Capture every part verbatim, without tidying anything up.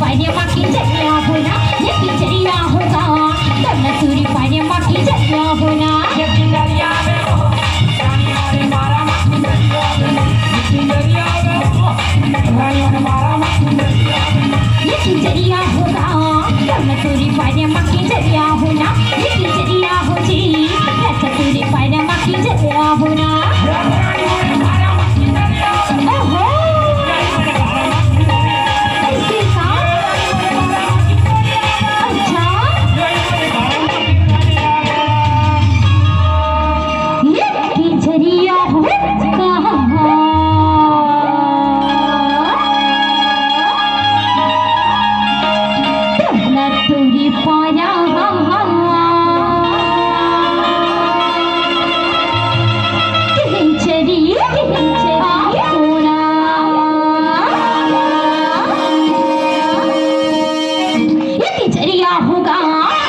पारे मा खिंचरिया हो ना, ये खिंचरिया होगा। तब न तुरी पारे मा खिंचरिया हो ना। ये खिंचरिया में हो, रानी मोरे पारा मा खिंचरिया में। ये खिंचरिया में हो, रानी मोरे पारा मा खिंचरिया में। ये खिंचरिया होगा। तब न तुरी पारे मा खिंचरिया हो ना, ये खिंचरिया हो जी। अच्छा तुरी पारे मा खिंचरिया हो ना। ओहो। ऐसे का? अच्छा। ये खिचड़िया हो कहाँ? तोला तुरी पारा खिचड़ी, खिचड़ी, कोना। ये खिचड़िया होगा,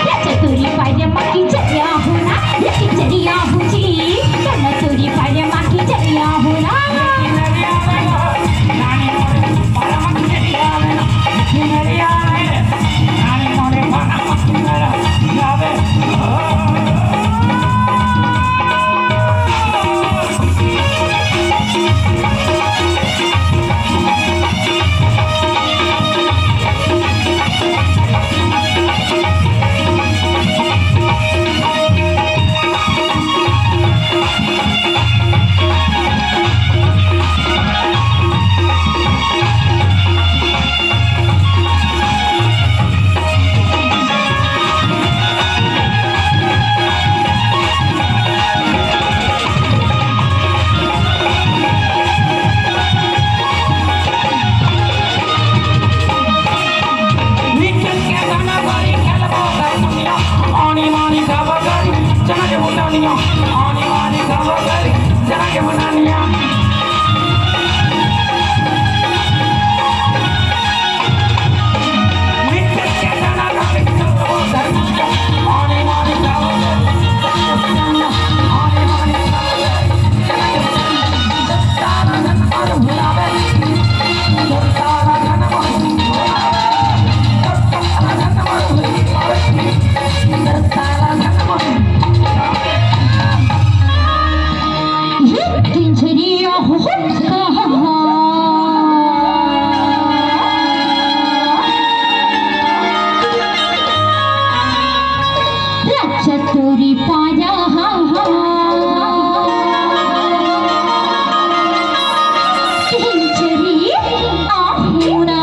ये चतुरी पारे मा खिचड़िया होना, ये खिचड़िया हो जी, ये चतुरी पारे मा खिचड़िया होना। चतुरी पाया खिचड़ी आहुना।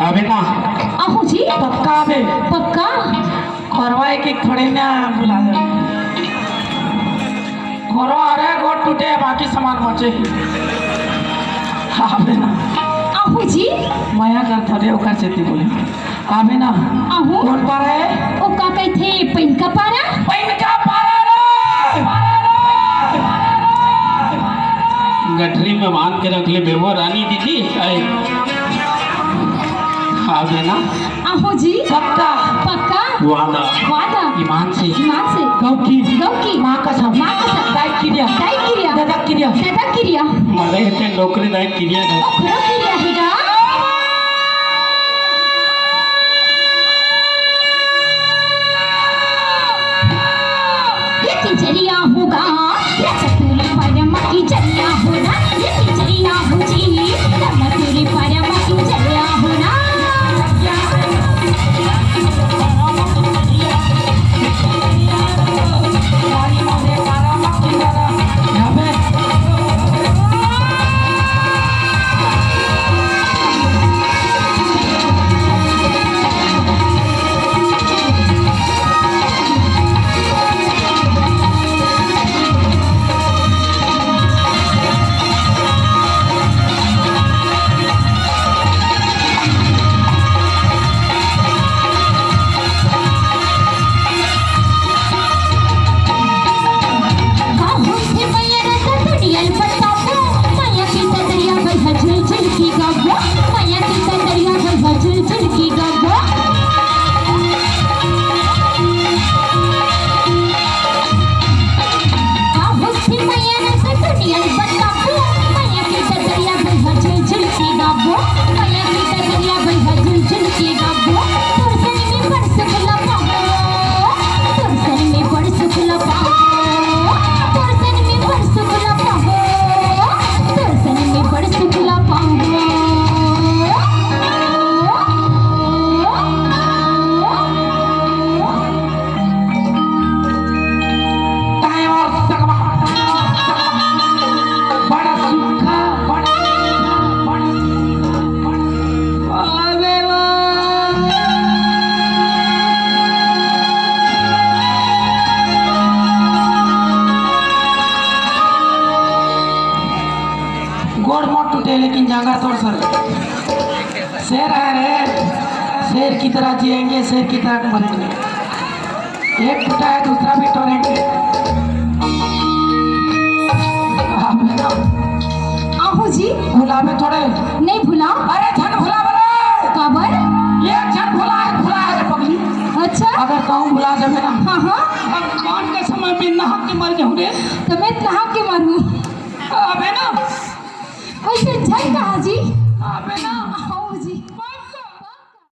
अबे ना। आहू जी। पक्का बे। पक्का। करवाए के खड़े ना बुला ले। घरो अरे गोड़ टूटे, बाकी सामान बचे। अबे ना। आहू जी। मया कर थोड़े ओकर सेती बोले। अबे ना। आहू। कौन पारा है? ओ का कहिथे, पैनका पारा? पैनका पारा रे। गठरी में बांध के रख ले बेबो रानी दीदी। आए। अबे ना। आहू जी। पक्का। पक्का। वादा। वादा। ईमान से। ईमान से। गौ की। गौ की। माँ कसम। माँ कसम। गाय किरिया। गाय किरिया। दादा किरिया। दादा किरिया। मरे हेते नौकरी दाई किरिया। ओकरो किरिया हे गा। ये खिचड़िया होगा, ये चतुरी पारा मा खिचड़िया होना, ये खिचड़िया हो जी, ये चतुरी पारा मा खिचड़िया होना। की तरह जिएंगे, शेर की तरह मरेंगे। एक फूटा है, दूसरा भी तोड़ेंगे। आहो जी। भुलावे थोड़े। नहीं भुलाव। अरे झन भुलावे रे। काबर? ये झन भुलाए, भुलाए रे पगली। अच्छा। अगर कहूँ भुला जाबे ना। हाँ, हाँ। अब कौन के समय बिन नहा के मर जाऊँ रे। तो मैं नहा के मरूँ। अबे ना। वैसे झन कहा जी? अबे ना।